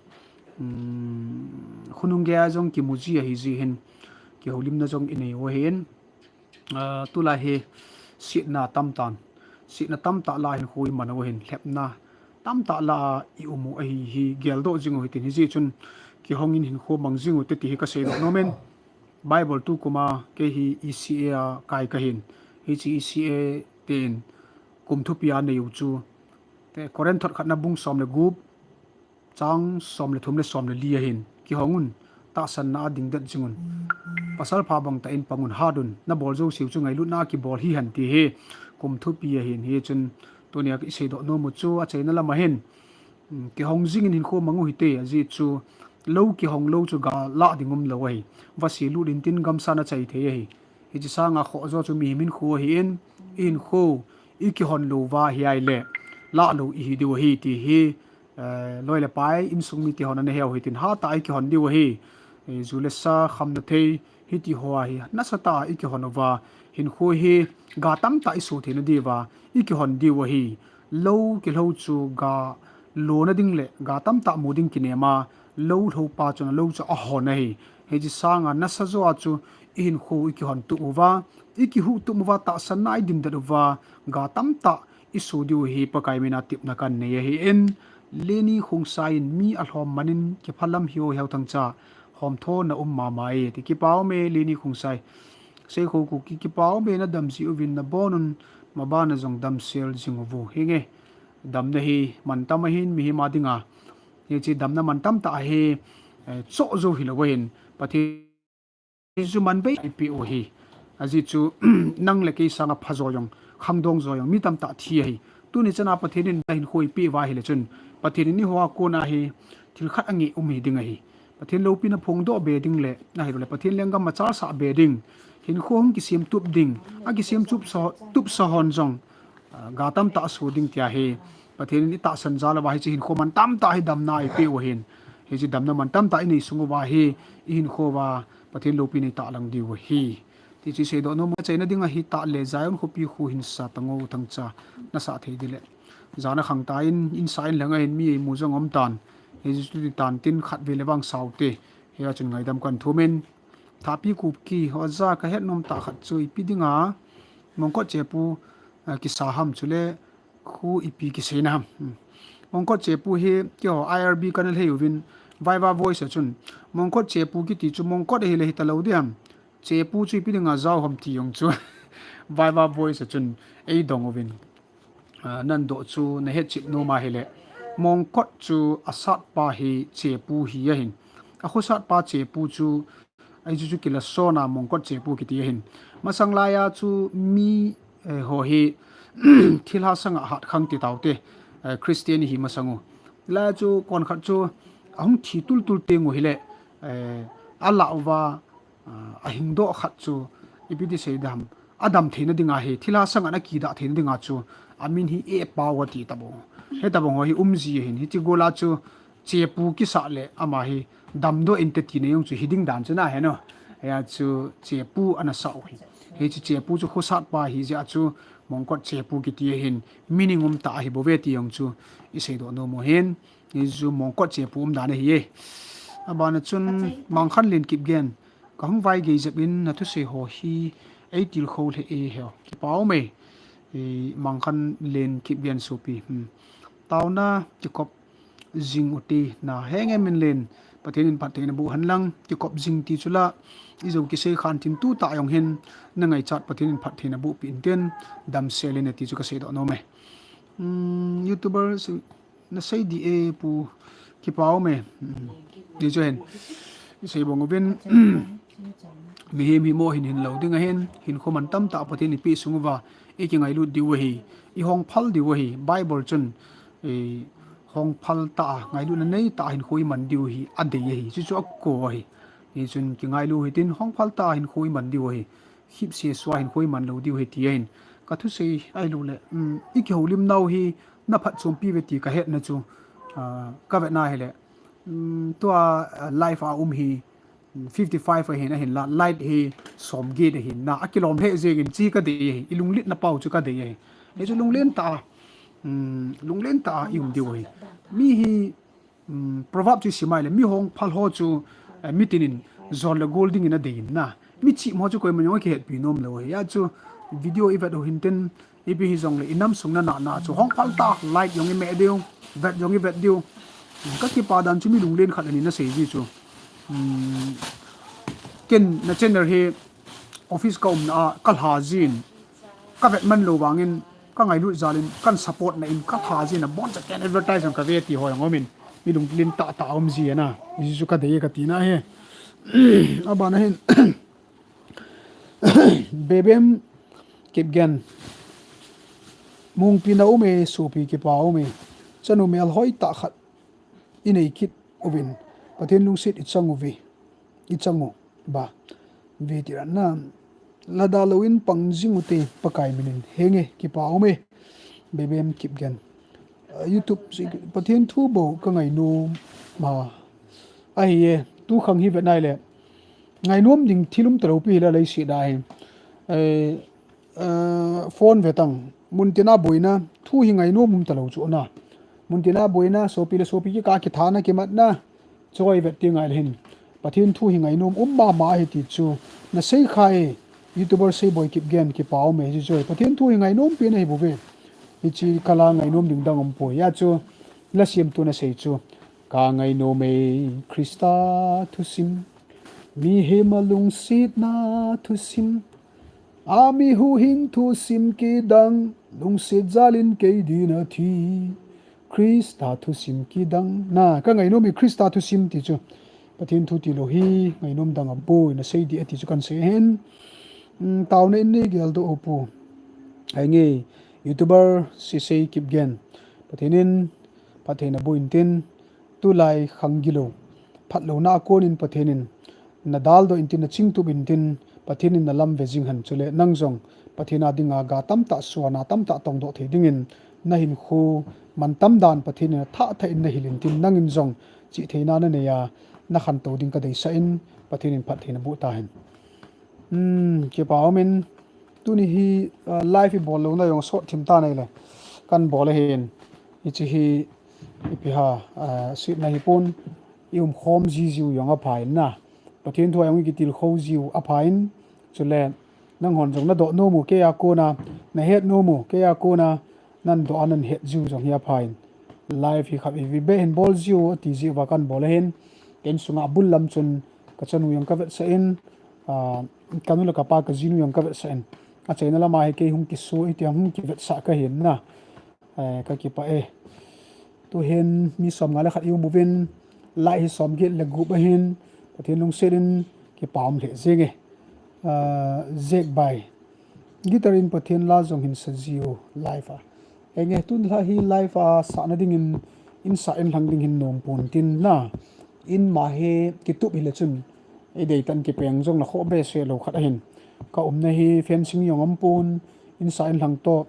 Um, khonung gei a jong kimu ji ahi jeh hin. kihoulimna jong inei u ahin, ah, tulai hi sietna tamtah, sietna tamtah lah a hinkho iman u ahin, lhepna tamtah lah a i um u ahi hi geldoh jing u hitin, hijeh chun kihongin hinkho mang jing u hite ti hi kaseidoh nom in. Bible tukum a kei hi E C A a kai kahin, hiche E C A ten kum thupi a nei u chu, te Corinth thot khatna bung som le gup, chang som le thum le som le li ahin, kihong un, tahsanna a dingdet jing un, pasal pha bang tah in pang un, hat un, nabol jouseu chu ngailutna a kibol hihen ti hi kum thupi ahin, hichun tunia iseidoh nom u chu achaina lam ahin, um, kihong jingin hinkho mang u hite, ajeh chu lou kihong lou chu ga lah ding umlou ahi, vase lut intin gamsan achai thei ahi, hiche sanga khoh jo chu mihem hinkho ahin, i hinkho ikihon lou uva ahile lah lou ihi diu ahi ti hi, eh, loi le pai, insung mite hon ana heu hitin, hatah a ikihon diu ahi. Eh, ju le sa, khamna thei, hiti ho a hi nasatah a ikihon uva, hinkho hi ga tamtah iso theina diuva ikihon diu ahi. Lou kilhou chu ga lona ding le ga tamtah mu ding kinem a, lou lhou pa chun alou chu ahon ahi. Hiche sanga nasa jo a chu i hinkho ikihon tup uva, ikihuh tup uva, tahsanna a idindet uva, ga tamtah iso diu hi Pakai mina tepna kanei ahin. Leni Khongsai in, mi alhom man in kiphalam hi o Heuthangcha, homtho na um mama e ti. Kipa um e Leni Khongsai. Seikho Kuki, kipa um e, nadam ji uvin, nabon un mabana jong damsel jing uvo. Henge, damna hi mantam ahin mihem a dinga, hiche damna mantam tah hi, eh, choh jou hilou ahin, Pathen chu manbei a eipeh u ahi. Ajeh chu nang le kei sanga pha jo jong, khangdong jo jong mi tamtah thi ahi. Tuni chana Pathen in nahinkho eipeh uva ahile chun, Pathen in eiho a kona hi thil khat angeh um hiding ahi. Pathen loupina phongdoh be ding le, ahilou le Pathen lenggam machal sah be ding, hinkho hung kisem tup ding, akisem tup sa, tup sa hon jong, ah, ga tamtah aso ding tia hi Pathen in itahsan jal uva hiche hinkho mantam tah hi damna eipeh u ahin. Hiche damna mantam tah inei sung uva hi i hinkho uva Pathen loupina itahlang diu ahi. Tichu iseidoh nom u, achaina ding ahitah le Zion khopi khu hin sa tango Thangcha, nasah thei ding le. Jana khangtan, insa in lhang ahin mi eimu jong um tan. Hichu ti tan tin khatvei le vang sao te. Hia chun ngaidam kahin thum in. Thapi Kuki, hoja kahet nom tah khat chu ipi dinga Mongkot Chepu, ah, kisa ham chule khu ipi kiseina ham. Hmm. Mongkot Chepu hi keiho I R B kana lhei uvin, Viva Voice a chun Mongkot Chepu kiti chu Mongkot ahile hitalou ding ham. Chepu chu ipi dinga jao ham ti jong chu Viva Voice a chun eidong uvin. Ah, nadoh chu nahetchet nom ahile, Mongkot chu asatpa hi Chepu hi ahin. Akhosatpa Chepu chu, ahi chu chu kilasona Mongkot Chepu kiti ahin. Masang laiya chu mi, eh, ho hi thilha sanga hatkhang ti taute, eh, Christian hi masang u. Laiya chu konkhat chu ahung thi tultul teng u hile, eh, alah uva, ah, ahingdoh khat chu ipi ti sei ding ham, adam theina dinga hi, thilha sanga ana kidah theina dinga chu amin hi Epao ati tabang. Hitabang ho hi umji ahin, hiche gola chu Chepu kisah le ama hi damdoh inte tina jong chu hiding dan chu nahe no. Hia chu Chepu ana sah u ahi. Hiche Chepu chu khosatpa ahijeh a chu Mongkot Chepu kiti ahin, meaning umtah ahi bouve ti jong chu iseidoh nom u ahin. Hichu Mongkot Chepu umdan ahiye. Abana chun Mangkhanlen Kipgen, kahung vaigei jep in nathusei ho hi eitilkhou lheh e heo. Kipa um e. Eh, Mangkhanlen Kipgen sopi. Hmm. Taona kikop jing u ti na, henge Minlen, Pathen in phattheina boh hen lang, kikop jing ti chu la, ijou kisei khan tin tutah jong hin, nangaichat Pathen in phattheina bohpeh intin, damsel in ati chu kaseidoh nom e. Hmm, YouTuber su, nasei dih e pu, kipa um e. Hmm. Ti chu hin. Isei bang uvin. Mihem hi mo hin hinlou ding ahin, hinkho mantam tah Pathen in eipeh sung uva, ikingailut diu ahi, ihongphal diu ahi, Bible chun, eh, hongphal tah a, ngailutna nei tah a hinkho iman diu hi adei ahi, chuchu ako ahi. Hichun kingailu hitin, hongphal tah a hinkho iman diu ahi. Hipsesa hinkho iman lou diu ahi ti ahin. Kathusei ahilou le, um, ikihoulimnau hi naphatchompi uve ti kahetna chu, ah, kavetna ahile, um, tua, ah, live a um hi, fifty five ahin, ahinla, light hi somget ahin na, akilom lheh jengin chi kadei ahi, ilungletna pau chu kadei ahi. Hichu lunglen tah a, um, lunglen tah a ium diu ahi. Mi hi, um, proverb chu isim ahile, mi hongphal ho chu, eh, mitin in jol le gol dingin adei in na. Mi chih mo chu koima jong kihetpi nom lou hi. Achu video i vet u hin tin, ipi hijongle i nam sung na na na chu hong phal ta, like jong i meh diu, vet jong i vet diu. Ka kipa dan chu mi lunglen khat ani na sei ji chu. Hmm. Ken na channel hi office ka umna a ka lha jin, ka vet man lou vangin ka ngailut jalin kan support na in ka lha jin a bon cha ken advertise ka ve ti ho jong umin, mi lunglen tah tah um ji ana. Ji chu ka dei ka tina hi. Abana hin Bebem Kipgen. Mungpi na um e, sopi kipa um e. Chanu melhoi tah khat i nei kit uvin. Pathen lungset i chang uve. I chang u ba. Ve ti ran na. Lada lou in pang jing u te Pakai minin. Henge kipa um e. Bebem Kipgen. Ah, YouTube si Pathen thu bou ka ngainom ma. Ahi e, tu khang hi vet nai le. Ngainom ding thil um talou pi hi la lei si da hi. Eh, eh, phone ve tang. Mun tina boina, thu hi ngainom um talou chu na. Mun tina boina, sopi le sopi kikah kithana kimatna. Choi vet ti ngai le hin. Pathen thu hi ngainom um mama hi ti chu. Na sei kha e, YouTuber Seiboi Kipgen kipa um e ji choi. Pathen thu hi ngainom pi na hi bou ve. Hichi kala ngainom ding dang um poi. Achu, la siam tu na sei chu. Ka ngainom e Krista thusim. Mihem a lungsetna thusim. A mi huhhing thusim kidang. Lungset jalin kei din a thi. Krista thusim kidang. Na, ka ngainom e Krista thusim ti chu. Pathen thu ti lou hi, ngainom dang a bou, na sei di a ti chu kan sei hen. Mm, tauna in nei gel doh u pu. Henge, YouTuber Sisei Kipgen. Pathen in, Pathen a bou in tin, tulai khang gilou. Phatlouna a konin Pathen in, na daldoh in tin, na chingtup in tin, Pathen in na lam ve jing hen chule, nang jong, Pathen a dinga ga tamtah suan a tamtah tongdoh thei dingin, na hinkho, man tam dan Pathen in a thah thah in na hil in tin, nangin jong, chihtheina na nei a, na khantou ding ka deisah in, Pathen in phattheina boh ta hen. Hmm, kipa um in, tuni hi, ah, live i bol louna jong sot thim ta nei le, kan bol a hin, hichi hi, ipi ha, ah, sitna hi pon, i um khom ji jiu jong a pha in na. Pathen thu a jong i kitilkhou jiu a pha in, chule, nanghon jong na doh nom u kei a kona, na het nom u kei a kona, nan doh a nan het jiu jong hi a pha in. Live hi khat i vi be hin bol jiu a ti jiu va kan bol a hin. Ken sunga a bul lam chun ka chanu jong ka vetsah in, ah, ka nu le ka pa ka jinu jong ka vetsah in. A chaina lama hi kei hung kisu i ti hung kivetsah ka hin na. Eh, ka kipa e. Tu hin mi som nga le khat i um uvin, like hi som get le gup a hin, Pathen lungset in kipa um lheh jeng e. Ah, Jack Bai. Guitar in Pathen la jong hin sa jiu live a. Enge tun la hi live a sahna dingin, in sah in lhang ding hin nom pon tin na. In ma hi kitup hi le chun. I dei tan kipeng jong la kho be se lou khat a hin. Ka umna hi fencing jong um pon, in sah in lhang to.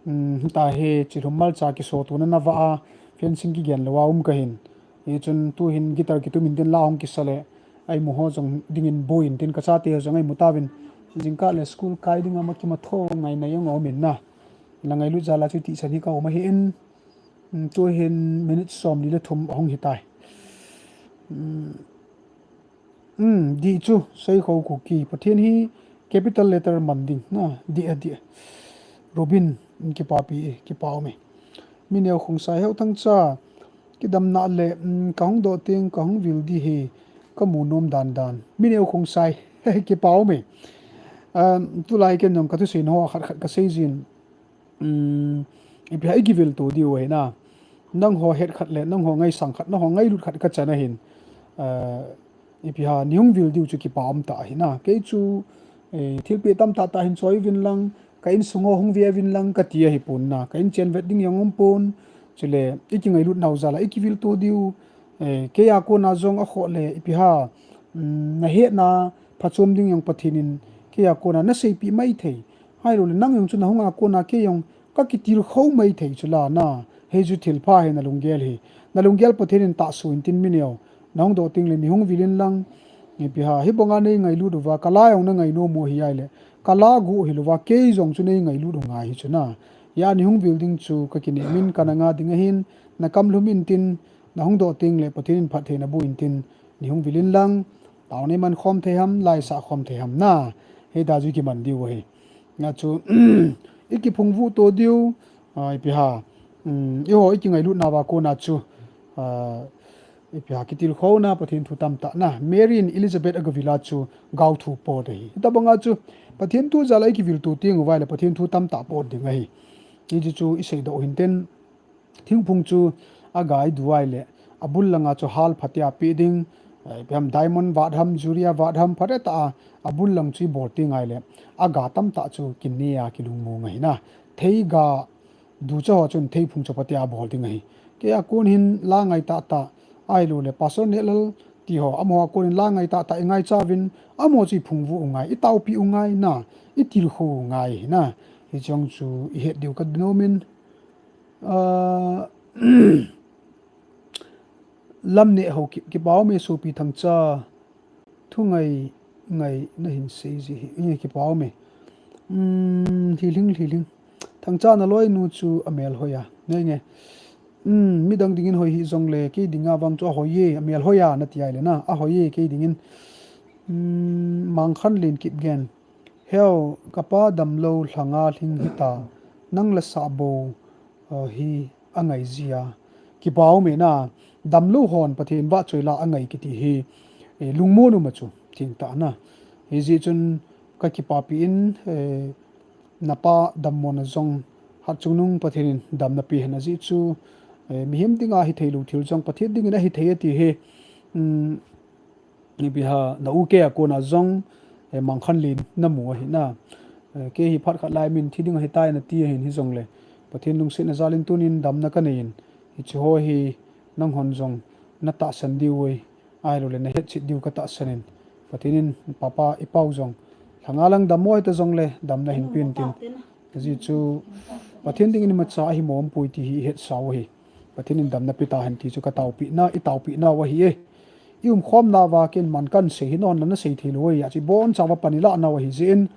Um, ta hi chilhum malcha kiso tu na na va a, fencing kigen lou a um ka hin. Hichun tu hin guitar kitum in tin la hung kisa le, a imu ho jong dingin boi in tin ka chate ho jong a imu tauvin. Jingkah le school kai ding a ma kima tho ngaina jong a um in na. La ngailut jal a chu tihsan hi ka um a hi in. Um, tu hin minute som li le thum a hung hi tai. Um, Um, di chu, Seikho Kuki. Pathen hi capital letter man ding. Na, di a, di a. Robin, in kipapi e, kipa um e. Mineo Khongsai Heuthangcha. Kidamna le, um, ka hung doh teng, ka hung vil di hi, ka mu nom dan dan. Mineo Khongsai, kipa um e. Um, tulai ken jong ka thusei na ho khat khat ka sei jin. Um, ipi ha i kivil to diu ahi na. Nangho het khat le, nangho ngaisang khat, nangho ngailut khat ka chan a hin. Uh, ipi ha, nei hung vil diu chu kipa um ta ahi na. Kei chu, eh, thilpeh tamtah tah hin choi uvin lang, ka insung ho hung ve uvin lang, ka ti ahi pon na. Ka inchen vet ding jong um pon. Chule, i kingailut nau jal a, i kivil to diu. Eh, kei a kona jong a khoh le, ipi ha, um, na hetna, phachom ding jong Pathen in, kei a kona na seipeh mai thei. Ahilou le nang jong chu na hung a kona kei jong ka kitilkhou mai thei chu la na. Hei chu thilpha hi na lunggel hi. Na lunggel Pathen in tahsu in tin Mineo. Na hung doh teng le nei hung vil in lang. Ipi ha, hi banga nei ngailut uva, ka la jong na ngai nom u hi ai le. Ka la gu hi lou va, kei jong chu nei ngailut u ngai hi chu na. Hia nei hung vil ding chu ka kinem in ka na nga ding a hin. Na kam lhum in tin, na hung doh teng le Pathen in phattheina bu in tin. Nei hung vil in lang. Taona iman khom thei ham, la isah khom thei ham na. Hita chu ikiman diu ahi. Nachu ikiphungvuh to diu, ah, ipi ham. Um, eiho ikingailut nauva kona chu, ah, ipi ham, kitilkhouna, Pathen thu tamtah na. Mary in Elizabeth agavil a chu gaothu pot ahi. Hitabanga chu Pathen thu jal a ikivil to teng uva ahile Pathen thu tamtah pot ding ahi. Hichu chu iseidoh hintin. Thingphung chu aga idu uva ahile, abul langa chu hal phatea peh ding, eh, ipi ham diamond vat ham, jewelry vat ham, phatea, abul lang chu ibol teng ahile, aga tamtah chu kinea kilungmong ahi na. Theiga ducha ho chun theiphung chu phatea bol ding ahi. Keia kon hin la ngai tahtah, ahilouleh Pastor Nehlal ti ho, amaho a kon hin la ngai tahtah ingaicha uvin, amaho chu iphungvuh u ngai, itaopi u ngai na, itilkhou u ngai ahi na. Hiche jong chu ihet diu kanom in, Ah, Lamneh Haokip, kipa ume sopi Thangcha, thu ngai ngai nahin sei ji hi, inge kipa ume. Um, Lhilhing, Lhilhing. Thangcha naloinu chu amel hoi a, nge nge. Um, midang dingin hoi hijongle, kei dinga vang chu ahoi e, amel hoi a nati ahile na, ahoi e, kei dingin. Um, Mangkhanlen Kipgen. Heo, kapa damlou lhanga lhing hita, nang la sah bou, uh, hi angai jia. Kipa ume na, damlou hon Pathen vahchoi la angai kiti hi, eh, lungmon um a chu, thengtah na. Hijeh chun kakipapi in, eh, napa dammona jong hatchungnung Pathen in damna pe hen ajeh chu, eh, mihem dinga hithei lou thil jong Pathen dingin ahithei ati hi, um, Ipi ham, na u kei a kona jong, eh, Mangkhanlen namu ahi na. Eh, kei hi phat khat lai min thi ding ahitai nati ahin hijongle, Pathen lungsetna jal in tunin damna kanei in, hiche ho hi nanghon jong natahsan diu ahi, ahilouleh nahetchet diu katahsan in. Pathen in papa ipau jong, lhanga lang dammo hita jongle, damna hin pen tin. Ajeh chu, Pathen dingin imacha ahimo umpoi ti hi ihetsau ahi. Pathen in damna pe tahen ti chu kataopina, itaopina u ahi e. Iumkhomna uva ken man kahin sei hi, nanghon la nasei thei lou ahi, achu ibonchauva pan ilah nau ahi jeh in.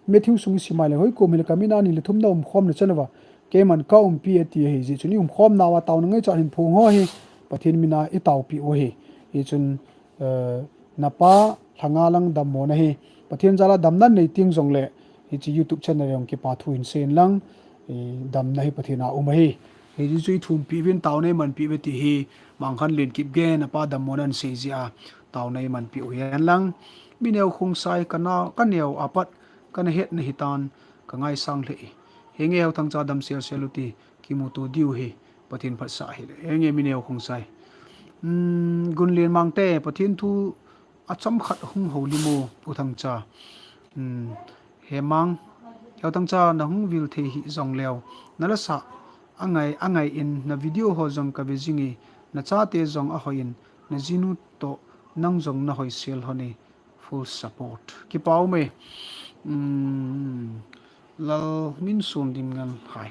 Matthew sung isim ahile, hoikom hile kamin a ni le thum naumkhom na chan uva, keiman kaumpi ati ahi jeh chun, iumkhomna uva taona ngaichat hin phong ho hi, Pathen mina itaopi u ahi. Hichun, eh, napa lhanga lang dammo nahi. Pathen jal a damna nei teng jongle, hiche YouTube channel jong kipa thu hin sei in lang, eh, damna hi Pathen a um ahi. Hiche chu ithumpi uvin taona imanpi uve ti hi, Mangkhanlen Kipgen napa dammona ahin sei jeh a, taona imanpi u hen lang. Mineo Khongsai kana, kaneo apat, kana hetna hitan, kangaisang lheh e. Henge Haothangcha dam sel sel u ti, kimuto diu hi, Pathen phatsah hile. Henge Mineo Khongsai. Hmm, Gunlen Mangte, Pathen thu achomkhat hung houlim o, U Thangcha. Hmm, Hemang, Haothangcha nahung vil thei hih jongleu, nala sah angai, angai in na video ho jong kave jing e, nachate jong ahoi in, najinu toh nang jong nahoi sel lhon e, full support. Kipa ume. Hmm, Lalminson Dimngalhai.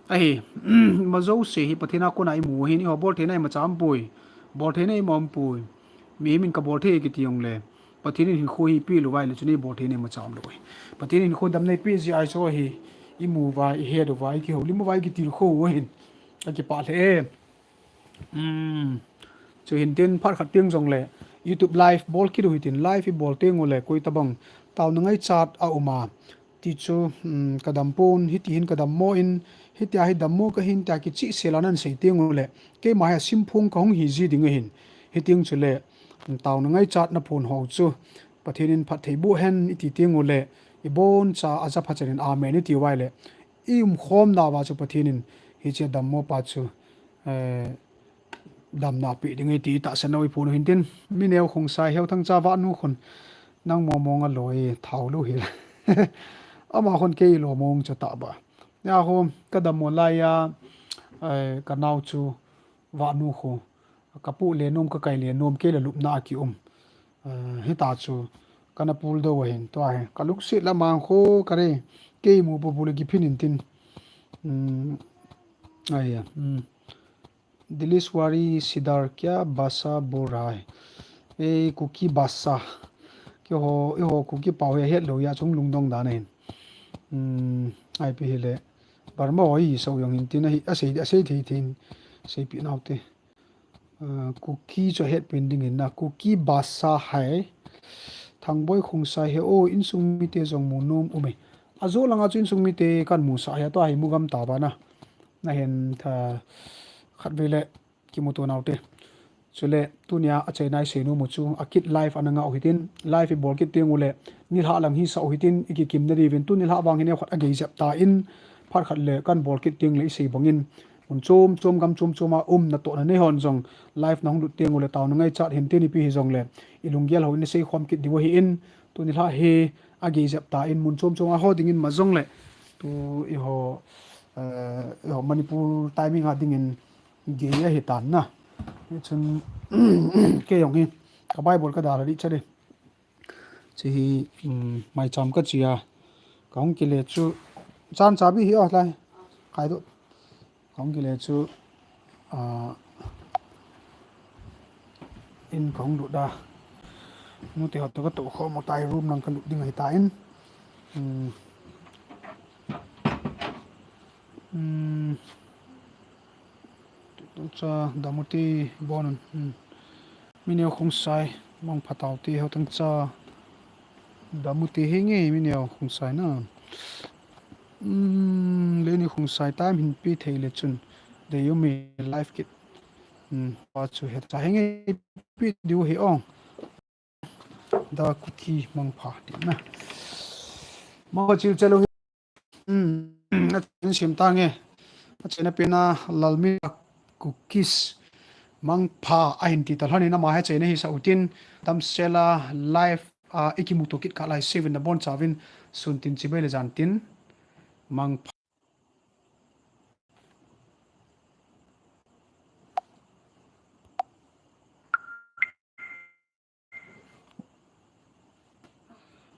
Ahi, ima jouse hi Pathen a kona imu ahin, eiho boltheina imacha umpoi. Boltheina ima umpoi. Mihem in kabolthei e kiti jongle, Pathen in hinkho hi eipeh lou uva ahile chun eiboltheina imacha umlou ahi. Pathen in hinkho damna eipeh jeh a hiche hi imu uva, ihet uva, ikihoulim uva, ikitilkhou u ahin. Akipah lheh e. Hmm. Chuhin tin phat khat teng jongle YouTube live bol kit u hitin, live ibol teng ule koi tabang taona ngaichat aum a ti chu, hmm, kadam pon, hiti hin kadammo in, hitia hi dammo kahin tia kichehsel a nahin sei teng ule, keima hi asimphong kahung hi ji ding ahin. Hiteng chule, hmm, taona ngaichat naphon ho chu Pathen in phatthei boh hen iti teng ule, iboncha ajapha chan in amen iti uva ahile, iumkhomna uva chu Pathen in hiche dammo pa chu, eh, damna peh ding ahi ti tahsan nau iphon u hintin, Mineo Khongsai, Haothangcha vahnu khun nang mong mong a loi thao lou hile. Ama khun kei lou mong chu tah ba. Nia ho kadammo laiya, eh, kanao chu vahnu khu, kapoh le nom, kakai le nom, kei la lupna a kium. Eh, hita chu kana puldou ahin, tua hi kalungset lam a khu kare, kei mu pu pu le kiphin intin. Hmm. Aiya, hmm. Dilishwari Sidar, kya bhasha bol raha hai? Ei, Kuki bhasha. Keiho, eiho Kuki pao hi ahet lou a, chung lungdong dan ahin. Hmm, ipi hile. Burma ho hi sou jong hintin ahi, asei, asei thei thei in seipeh nau te. Kuki chu ahet pen dingin na, Kuki Basa hai. Thangboi Khongsai he o, insung mite jong mu nom um e. Ajo langa chu insung mite kan musah hi, tua hi mu gam ta ba na. Na hin tha khat vele kimuto naute. Chule tunia achaina isei nom u chu, akit live ana ngah u hitin, live ibol kit teng ule nilhah lang hisah u hitin, ikikimna diuvin, tu nilhah vang hi neokhat agei jep tan, phat khat le kan bol kit teng le isei bangin, mun chom chom gam chom chom a um natohna nei hon jong live nahung lut teng ule taona ngaichat hin tin, ipi hijongle ilunggel hon isei khom kit diu ahin, tu nilhah hi agei jep tan mun chom chom a ho dingin ma jongle tu iho, iho Manipur timing a dingin gei ahi tan na. Chun kei jong hi ka Bible ka dal a dih cha di. Chi hi maicham ka chia, ka hung kile chu chan chabi hi o lai. Khai do. Ka hung kile chu in ka hung lut da. Nute hot to ka to khom u tai, room lang ka lut ding ahi tan. Cha Damuti bonun. Mineo Khongsai, mangpha taute ho tang cha. Damuti hi nge Mineo Khongsai na. Leni Khongsai time hin pi thei le chun. Dei u mi live kit. Pa chu het cha hi nge pi diu hi ong. Da Kuki mangpha ti na. Mangpha chil chalo hi. Achaina sim ta nge. Achaina pena Lalmi Kukis mangpha ahin ti ta lhon in ama hi achaina hisah u tin, damsela live a ikimuto kit kah lai seven na bon chauvin sun tin chibai le jan tin. Mangpha.